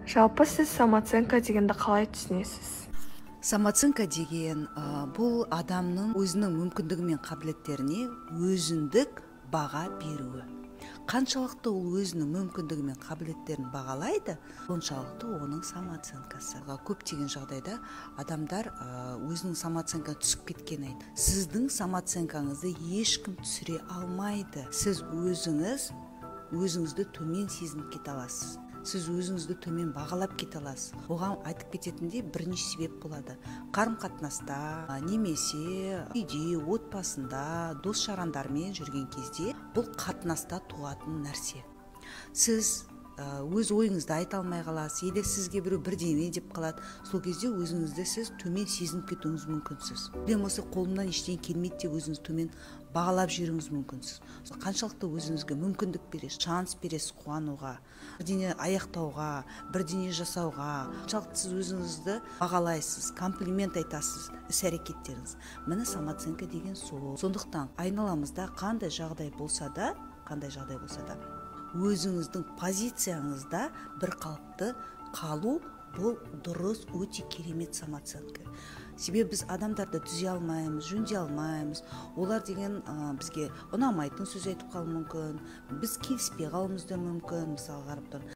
Жалпы, сіз самооценка дегенді қалай түсінесіз? Самооценка деген бұл адамның өзінің мүмкіндігі мен қабілеттеріне өзіндік баға беруі. Қаншалықты ол өзінің мүмкіндігі мен қабілеттерін бағалайды, соншалықты оның самооценкасы. Көптеген жағдайда адамдар өзінің самооценка түсіп кеткенін айтады. Сіздің самооценкаңызды ешкім түсіре алмайды. Сіз өзіңіз өзіңізді төмен сезініп кете аласыз, сіз өзіңізді төмен бағалап кете аласыз. Оған айтып кететіндей бірнеше себеп болады: қарым қатынаста немесе үйде, отбасында, дос жарандармен жүрген кезде, бұл қатынаста туатын нәрсе. Сіз өз ойыңызды айта алмай қаласыз или сізге біреу бірдеңе деп қалады, сол кезде өзіңізді сіз төмен сезініп кетуіңіз мүмкінсіз. Или болмаса қолымнан ештеңе келмейді деп өзіңізді төмен бағалап жіберуіңіз мүмкінсіз. Қаншалықты өзіңізге мүмкіндік бересіз, шанс бересіз қуануға, бірдеңе аяқтауға, бірдеңе жасауға, қаншалықты сіз өзіңізді бағалайсыз, комплимент айтасыз іс әрекеттеріңіз, міне, самооценка деген сол. Сондықтан айналамызда қандай жағдай болса да, қандай жағдай болса да, өзіңіздің позицияңызда бір қалыпты қалу — бұл дұрыс, өте керемет самооценка. Себебі біз адамдарды түзе алмаймыз, жөндей алмаймыз. Олар деген бізге ұнамайтын сөз айтып қалуы мүмкін, біз келіспей қалуымыз да мүмкін, мысалы, қарап тұр.